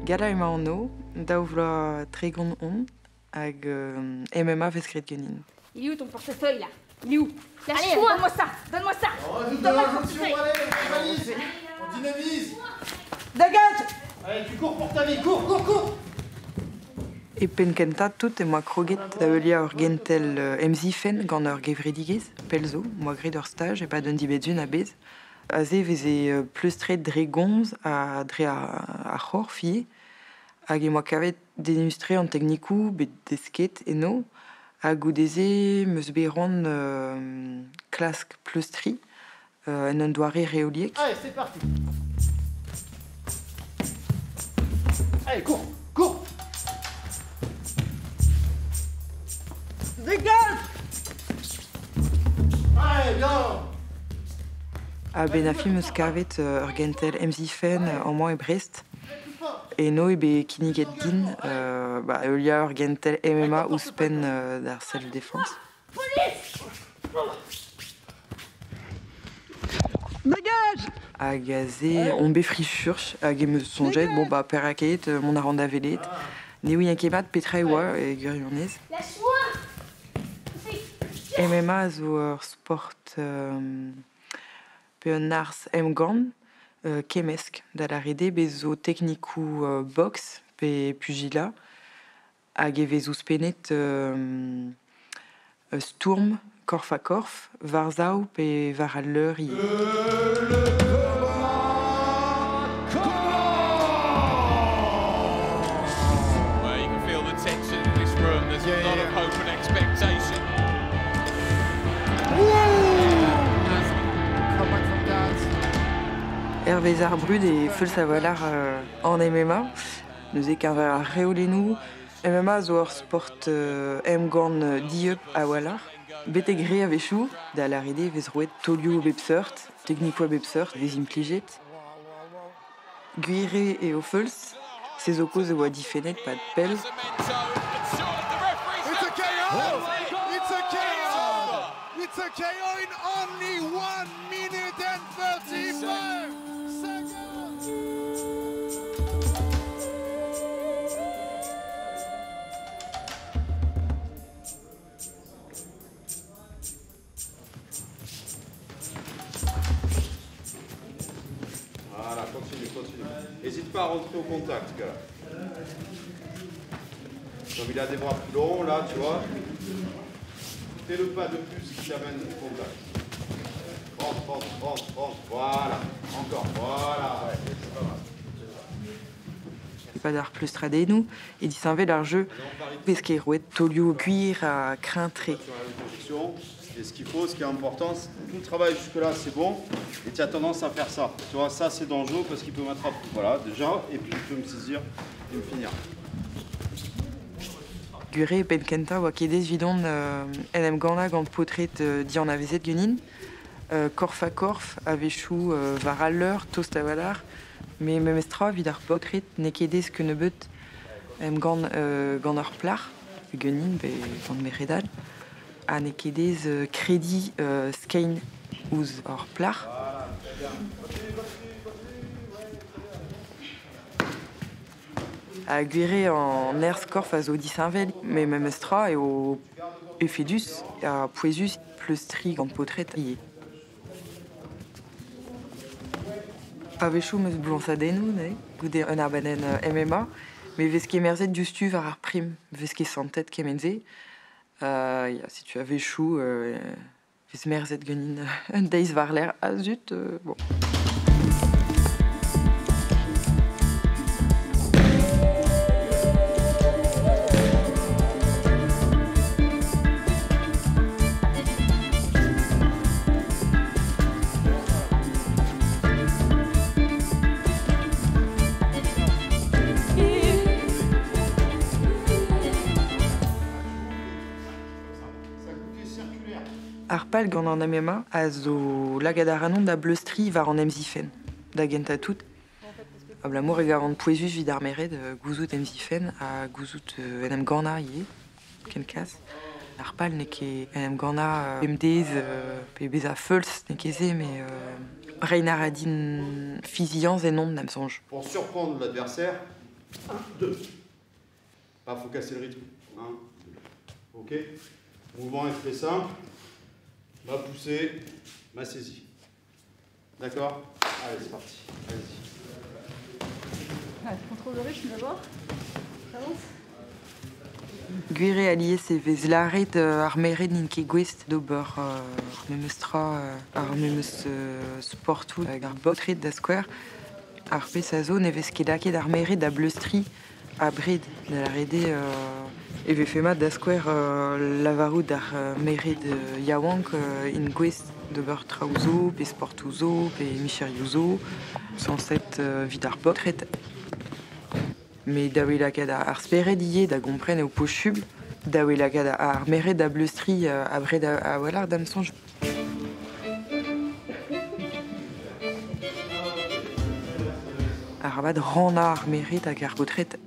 Gala emañ anv, 32 on, hag MMA vez graet ganin. Il est où ton portefeuille là? Il est où? Lâche-moi! Donne-moi ça! Donne-moi ça! Donne-moi le portefeuille! Allez, valise! On dynamise! Dégage! Allez, tu cours pour ta vie, cours, cours, cours! E penn kentañ tout emañ kroget da heuliañ ur gentel emzifen gant ur gevredigezh, pell zo, 'moa graet ur staj e-pad un dibenn-sizhun a-bezh. Aze e veze pleustret dre gomz ha dre ar c'horf ivez. Hag emañ kavet dedennus-tre an teknikoù bet desket eno. Ha goude-se 'm eus bet c'hoant klask pleustriñ en un doare reoliek. Allez, c'est parti! Allez, cours, cours! Dégage! Allez, bien! A-benn ar fin 'm eus kavet ur gentel emzifen amañ e Brest. Eno eo bet kinniget din heuliañ ur gentel MMA ouzhpenn d'ar self-défense. Dégage! Hag aze on bet fri-furch hag em eus soñjet, bon bah perak ket, mont a ran da welet. Ne ouien ket mat petra e oa e gwirionez. Lâche-moi! MMA a zo ur sport pe un arz emgann kemmesk da lâret eo bez zo teknikoù boks pe pugilañ hag e vez ouzhpennet stourm korf-ha-korf war-sav pe war al leur ivez. Well, you can feel the tension in this room. There's a lot of hope and expectation. Come back from that. Hervez ar brud e feuls a-walc'h an MMA. Neuze keñver ar reolennoù, MMA zo ur sport emgann dieub a-walc'h. Betek re a-wechoù, da lâret eo e vez roet taolioù a bep seurt, teknikoù a bep seurt vez implijet. Gwir eo eo feuls, se zo kaoz e oa difennet 'pad pell. It's a KO! It's a KO! It's a KO in only 1 minute and 35 seconds! Voilà, continue, continue. N'hésite pas à rentrer au contact, gars. Comme il a des bras plus longs, là, tu vois. Fais le pas de plus qui t'amène au contact. Rentre, rentre, rentre, rentre. Voilà. Encore. Voilà. Ouais, c'est pas mal. E-pad ar pleustradennoù e disheñvel ar jeu vez ket roet taolioù gwir ha kreñv-tre. Sur la même position. Et ce qu'il faut, ce qui est important, c'est tout le travail jusque-là, c'est bon. Et tu as tendance à faire ça. Tu vois, ça, c'est dangereux parce qu'il peut m'attraper. Voilà, déjà. Et puis, il peut me saisir et me finir. Gwir eo penn kentañ oa ket aes evidon en em gannañ gant paotred dianavezet ganin. Korf-ha-korf, a-wechoù war al leur, tost a-walc'h. Met memestra evit ar paotred n'eo ket aes kennebeut emgann gant ur plac'h, ganin pe gant merc'hed all. Ha n'eo ket aes krediñ skeiñ ouzh ur plac'h. Ha gwir eo an nerzh-korf a zo disheñvel, met memestra eo efedus ha pouezus pleustriñ gant paotred ivez. A-wechoù 'm eus bloñsadennoù neuze, goude un abadenn MMA, met vez ket merzet diouzhtu war ar prim, vez ket santet kement-se. Ya, setu a-wechoù vez merzet ganin un deiz war-lerc'h. Ah zut, bon. Ar pal gant an MMA a zo lakaat ac'hanon da bleustriñ war an emzifen, da gentañ tout. Abalamour e gavan pouezus evit ar merc'hed gouzout emzifen ha gouzout en em gannañ ivez, ken kas. Ar pal n'eo ket en em gannañ bemdez pe bezañ feuls, n'eo ket se, met reiñ a ra din fiziañs ennon, da'm soñj. Pour surprendre l'adversaire, 1, 2. Pas faut casser le rythme. 1, 2. Ok. Mouvement est très simple. Ma poussée, ma saisie. D'accord? Allez, c'est parti. Allez-y. Ah, contrôle le rythme d'abord. J'avance. Gwir eo alies e vez lâret ar merc'hed n'int ket gouest d'ober ar memes tra, ar memes sportoù hag ar baotred da skouer. Ar pezh a zo ne vez ket lakaet ar merc'hed da bleustriñ abred da lâret eo e vefe mat da skouer lavarout ar merc'hed yaouank int gouest d'ober traoù zo, pe sportoù zo, pe micherioù zo, sañset evit ar baotred. Met da lakaat ar spered ivez da gompren eo posubl, da lakaat ar merc'hed da bleustriñ abred a-walc'h da'm soñj. Arabat rannañ ar merc'hed hag ar baotred.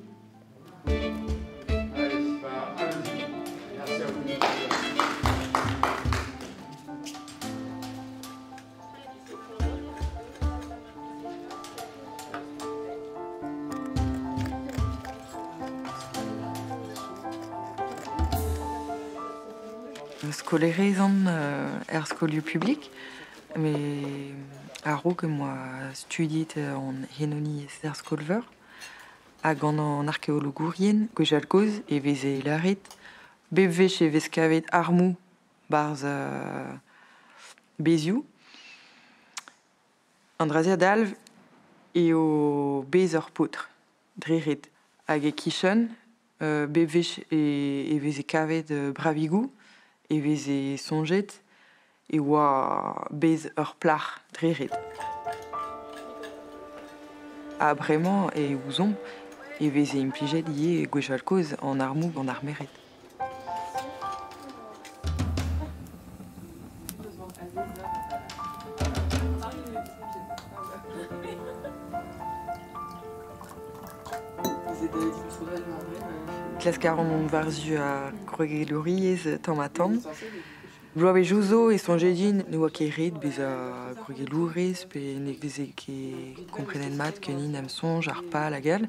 Skolerez on er skolioù publik, met a-raok em boa studiet an henoniezh er skol-veur hag gant an arkeologourien gwechall kozh e veze lâret bep wech e vez kavet armoù barzh bezioù. An dra-se a-dalv eo bez ur paotr, dre ret. Hag e-kichen, bep wech e veze kavet bravigoù, e veze soñjet e oa bez ur plac'h dre ret. Ha bremañ e ouzomp e veze implijet ivez gwechall kozh an armoù gant ar merc'hed. Klask a ran mont war-zu ar gwregelouriezh tamm-ha-tamm. Bloavezhioù zo e soñje din ne oa ket ret bezañ gwregelourez pe ne veze ket komprenet mat kenin am soñj ar pal hag all.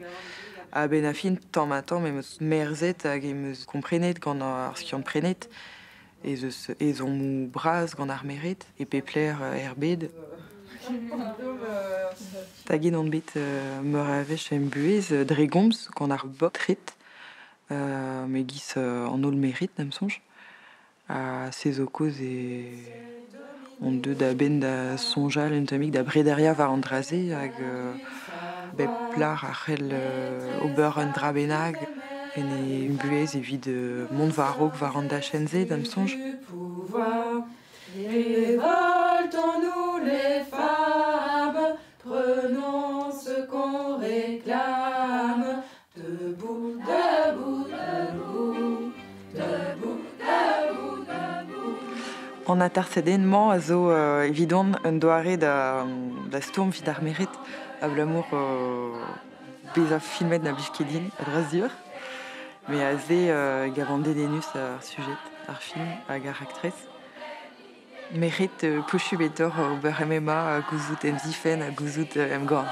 A-benn ar fin tamm-ha-tamm em eus merzet hag em eus komprenet gant ar skiant-prenet ez eus ezhommoù bras gant ar merc'hed e pep lec'h er bed. Taget on bet meur a wech em buhez dre gomz gant ar baotred. Me giz an holl merc'hed da'm soñj. Ha se zo kozh e on deuet a-benn da soñjal un tammig da brederiañ war an dra-se hag bep plac'h a c'hell ober un dra bennak en e buhez evit mont war-raok war an dachenn-se da'm soñj. Révoltons-nous les femmes, prenons ce qu'on réclame. Debout, debout, debout, debout, debout, debout. An atersadenn-mañ a zo evidon un doare da stourm evit ar merc'hed abalamour bezañ filmet na blij ket din, a-dra-sur. Met aze gavan dedennus ar sujet, ar film hag ar raktres. Merc'hed posubl eo ober MMA gouzout emzifenn ha gouzout emgann.